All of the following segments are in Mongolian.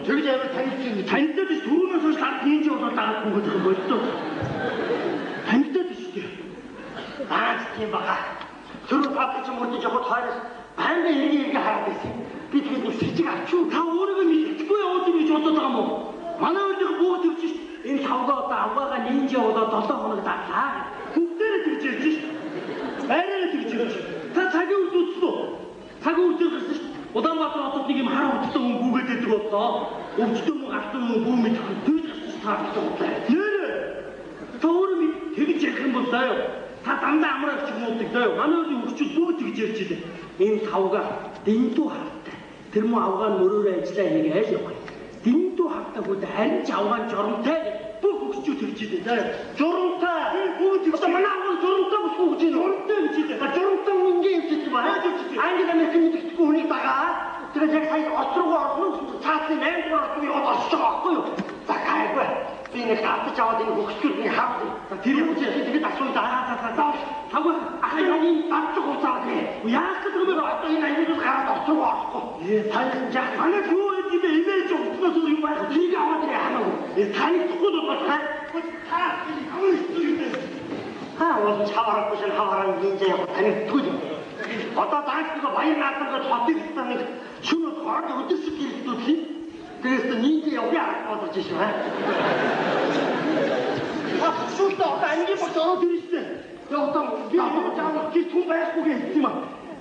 Тэгж амар танилцсан. Танилцаад биш түрүүнээс хойш ард нинжи болоод дагаад гүгээд юм болдоо. Танилцаад биш үү? Аа тийм бага. Түрүү фабрик мөрдөж явхад хойноос байнга эргээ эргээ хараад байсан. Би тэгээд нэг сэжиг авчуу. Та өөрийгөө мэдхгүй яваад юм гэж бодоод байгаа юм уу? Манай өөрийнх бүгд тэгж шít. Энэ тавгаа одоо авгаагаа нинжи болоод 7 хоног даглаа. Бүгдээрээ тэгж ярьж шít. Байраараа тэгж ярьж шít. Та цагийн үр үзсэн үү? Цагийн үр гарсан шít. Улаанбаатар хотод нэг юм хар хөвчтэй хүн гүгээд байдаг боллоо. Өвчтөн мөн алтан хүн гүү мэдэх тэгж гарсан шít та бодлоо. Нэрээ. Та өөрөө мэд тэгж ярих юм бол заяа. Та дандаа амраа авчих муудаг заяа. Манай өөрийн хөвчүүд бүгд тэгж ярьж илээ. Энэ тавгаа дэндүү хартай. Тэр мөн авгаа нь мөрөөрөө ажиллаа нэг айл явах. Дэндүү хартай хүүд харин ч авгаа нь журамтай бүх хөгчүүд тэгж идэв. Заяа. Журамтай. Бүгд тэгж. Одоо манай авгаа журамтай бүсгүй гэж байна. Журамтай гэж идэв. Журамтай хүн ингэ явж идэв ба. Яаж явж идэв? Англи Америк мэддэхгүй хүнийг дагаа. Тэгээд яг сая оц руугаа орно гэсэн цаасны 8 дугаар оц руу яваад орчих байгаа байхгүй юу? За гайгүй. Би нэг татаж аваад энэ хөгчүүд нэг хавд. За тэр юм чи тэгээд асууя да. За за. Тавгаа Ахын энэ дадчих хуцаа гэх. Яах гэдэг юм бэ? Одоо энэ аягүй гараад оц руу орохгүй. Таны яах манайд юу байд юм бэ? Имэж утнаас өөр юм байх. Тэрийг аваад ирээ хамаагүй. Танигдахгүй л бол та. Та ямар хэцүү юм бэ? Ха уул чаварахгүй шин хаваран гинжээ яг танигдгүй юм. Одоо дааш нэг баяр наадам гэж хотыг нэг шөнө хорог өдөр шиг гэрэлтүүлээ. Тэрээс нинжээ явъя бодож шив. Та шүүлтэ одоо ангийн багш ороод ирнэ шүү дээ. Яг одоо би юу жаавал гэрт хүн байхгүй гэж хэлсэн юм аа.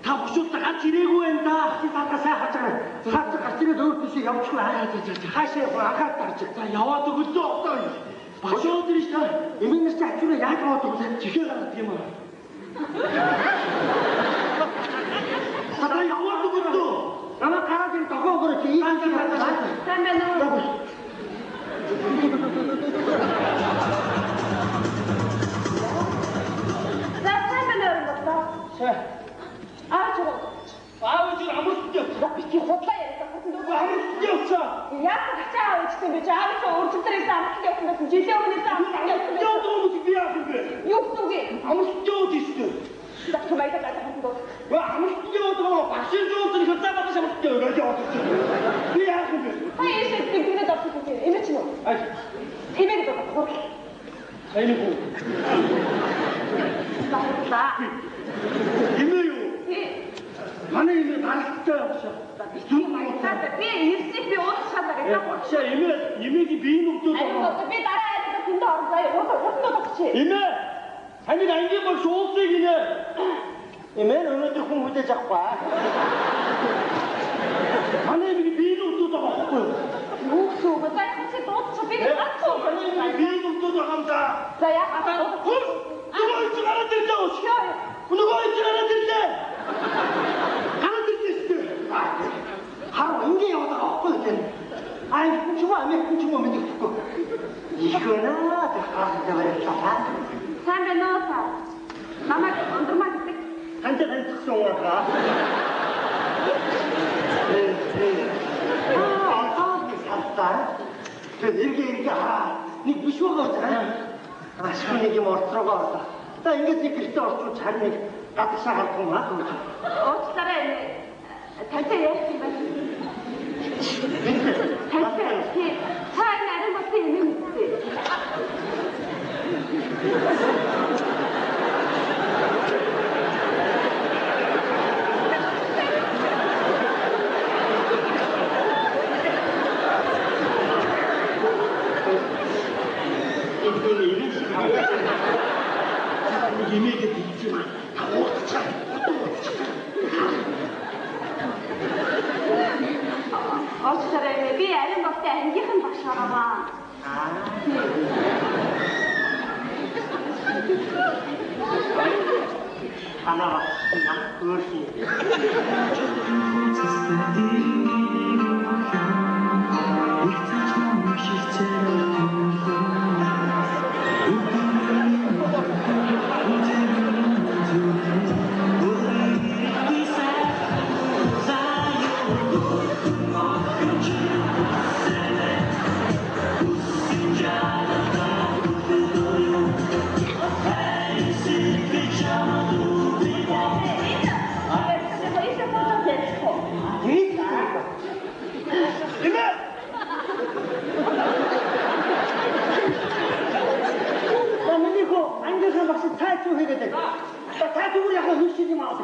Та бушуулта гарч ирээгүй байна да. Чи цаатаа сайн харж байгаа. Цаатаа гарч ирээд өөр тийшээ явчихгүй. Хаашаа явах анхаарал тарж. За яваад өгөлдөө одоо. Багш ороод ирнэ шүү дээ. Эмээнэр чи ачуураа яаж яваад өгөх вэ? Чихээ гаргадаг юм аа. Та яваад өгөлдөө. Намайг гараад ир дохоо өгөрөө чи ийм юм байна. Сайн байна уу? За сайн байна уу бодлоо? Сайн. Аа чураа. Аав ээж амралтанд явчихсан. Би чи худлаа яриад хатан дүү. Амралтанд явчихсан. Яг ачаа аав ээжтэй би чи аав ээж өргөжлөөр ирсэн амралтанд явсан байсан. Жилийн өмнө ирсэн амралтанд явсан байсан. Явдаг юм би яах юм бэ? Юу гэсэн үг юм? Амралтанд яваад ирсэн. За чи маяг гадаа хатан дүү. Өө амралтанд яваад байгаа багшийн жуулсан их за багш амралтанд яваад яваад ирсэн. Би яах юм бэ? Та ийшээ тэгдэгнээд орсон юм. Эмээ чинь үү? Ай. Эмээ гэдэг бол хурал. Таны хүү. Баярлалаа. Эмээ юу? Тий. Манай эмээ даралттай явчихсан. За би баярлалаа. Би ирснийг би уучлахаа Э гэсэн. багшаа эмээ эмээгийн биеийн өвдөд Харин байгаа. одоо би дараа айлд тэндээ орно. Урданд удах чи. Эмээ таныг ангийн багш уулзъя гинэ. Эмээн өнөөдөр хүн хүлээж авахгүй. Манай эмээгийн биеийн өвдөд байгаа байхгүй юу? Юу гэсэн үг вэ? За яг чи дуудчих би ганц үг. Манай эмээгийн биеийн өвдөд байгаа юм да. За яг Хөөс! Нөгөө ич гараад ирлээ ууч. Нөгөө ич гараад ирлээ. Гараад ирлээ шүү дээ. Хар ингэ яваад байгаа байхгүй юу тань? Англи хүн ч юм уу Америк хүн ч юм уу мэддэхгүй. Их өнөө тэр хаалт барилаа. Сайн байна уу та? Намайг ундурмаа гэдэг. Тантай танилцсан юм аа. Аа, одоо би сартаа. Тэр эргээ эргээ хараа. Нэг биш байгаа үү? Ашгүй нэг юм орцрогоо орлоо. За ингэж нэг гэртээ орчуулж харин нэг гадагшаа гарах юм аа. Уучлаарай. Тантай ярих юм байна. Тантай. Тий. Та энэ ариун болсон юм юм үү? Энэ юм шиг харагдаж. Нэг эмээгээ тэгж юм. Та ууцчаа. Ууцчаа. Уучлаарай. Би ариун болсон ангийнх нь багш байгаа. Аа. Танаа бас өөрхий. юм аа.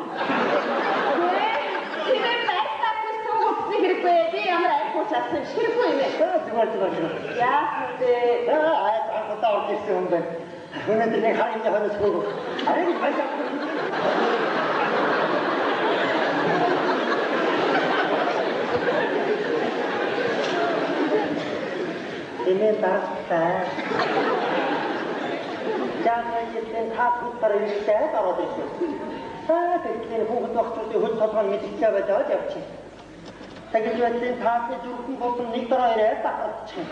Чимээ байстаа суугдсан хэрэггүй. Би ямар арх ууч чадсан хэрэггүй юм ээ. Зүгээр зүгээр. Яах вэ? Аа анхудаа орж ирсэн юм байна. Өнөөдөр нэг хар юмны хойноос хөөгөө. Арай гэж байж авах. Эмээ дарахтай. Жаахан та бүгдээр ирэлтэй ороод ирсэн. Та тэгэхээр хүүхэд багчуудын хөл толгой мэдчихээ байж явчих. Тэгэж байдлын таасны зүрхэн болон нэг дороо ирээд давхардчих.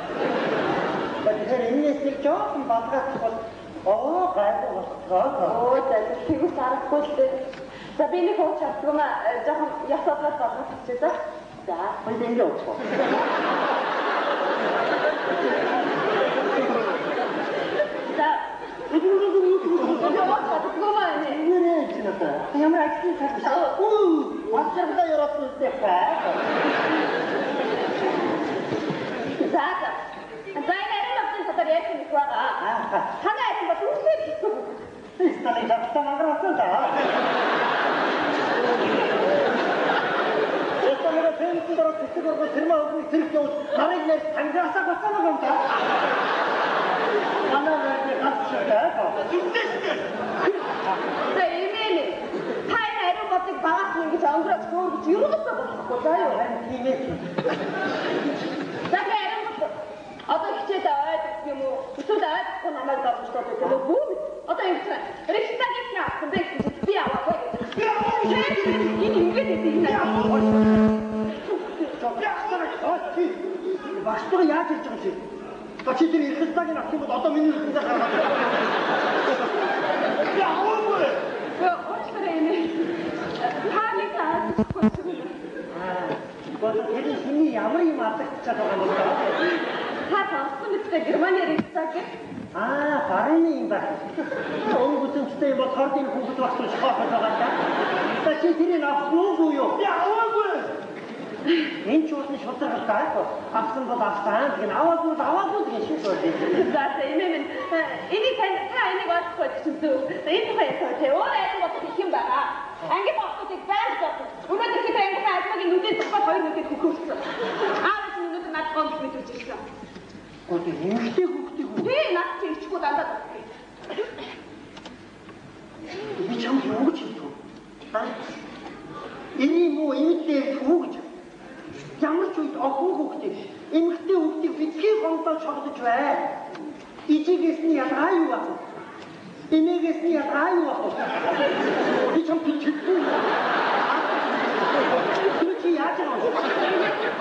Тэгэхээр энэс нэг жоохон балгаах бол оо гайгүй болчихгоо. Оо за тэгвэл аргагүй л дээ. За би нэг ууч чаддгүй маа жоохон яс бодлоо болгочих за. За. Хоёул ингэ уучих. За. Ууч чаддгүй маа энэ. Нэрээ чи надаа. Ямар ажлын цаг биш. Үу, асаргаа явуулсан үстэй хаа. За за. За энэ ариун номын талаар ярьж их байгаа. Танай ариун бол үнэхээр хэцүү. Сталин жавтан ангарсан да. Сталин фэнсэн дөрөв цэцэг оргоо тэрмээ хөгний зэрэг явуул нарыг нэр тангаасаа гоцсон юм да. Манай байдлыг ганц шээ. Зүгтэй шүү дээ. За эмээ. Та энэ ариун бодлыг багаас нь ингэж өнгөрөөж хөөргөж ерөөсөө болохгүй заа юу? Харин тийм ээ. За би ариун бод одоо хичээлээ ойлгох юм уу? Эсвэл ойлгохгүй намайг доромжлоод байдаг юм уу? Одоо ингэж байна. Рихтагийн авсан бэ гэсэн чинь би аваагүй гэж. Би аваагүй. Энэ ингэж хэлсэн юм. Би аваагүй. Багштайгаа яаж хэлж байгаа юм чи? За чи тэр эрхэлтааг нь авах юм бол одоо миний эрхэлтээ гаргаад. Би аваагүй. Уучлаарай эмээ. Та нэг таахгүй юм. Аа. Бодо тэр хиний ямар юм алдагдчихад байгаа юм бэ? Та сонссон мэт Германы рихтаг гэх. Аа, барны юм байна. Өнгөсөнчтэй юм бол хордын хүүхэд багш шохох байгаа даа. За чи тэрийг авсан уугүй юу? Би аваагүй. Энэ ч уулын шударга даа. Авсан бол авсан. Тэгэхээр аваагүй бол аваагүй гэх шиг байна. За за эмээ минь энийг та энийг ойлгохгүй чинь зөв. Энэ тухай ярьсан тий. Өөр ариун бодох их юм байгаа. Анги багтуудыг байнга бодох. Өнөөдөр хэд ангийнхаа альмагийн нүдийн тухай хоёр нүдэд хөхөөсөн. Аав чинь өнөөдөр надад гомдол мэдүүлж ирсэн. Гэхдээ эмэгтэй хүүхдийг үү? Тий, над чи ичихгүй дандаа дутдаг. Би чамд юу гэж хэлдэг вэ? Аа? Эний муу эмэгтэй үү гэж. Ямар ч үед охин хүүхдийг, эмэгтэй хүүхдийг битгий гомдоо шогдож бай. Ижигээс нь ялгаа юу байх вэ? Эмээгээс нь ялгаа юу байх вэ? Би чамд хэлчихгүй. Тэр чи яаж байгаа вэ?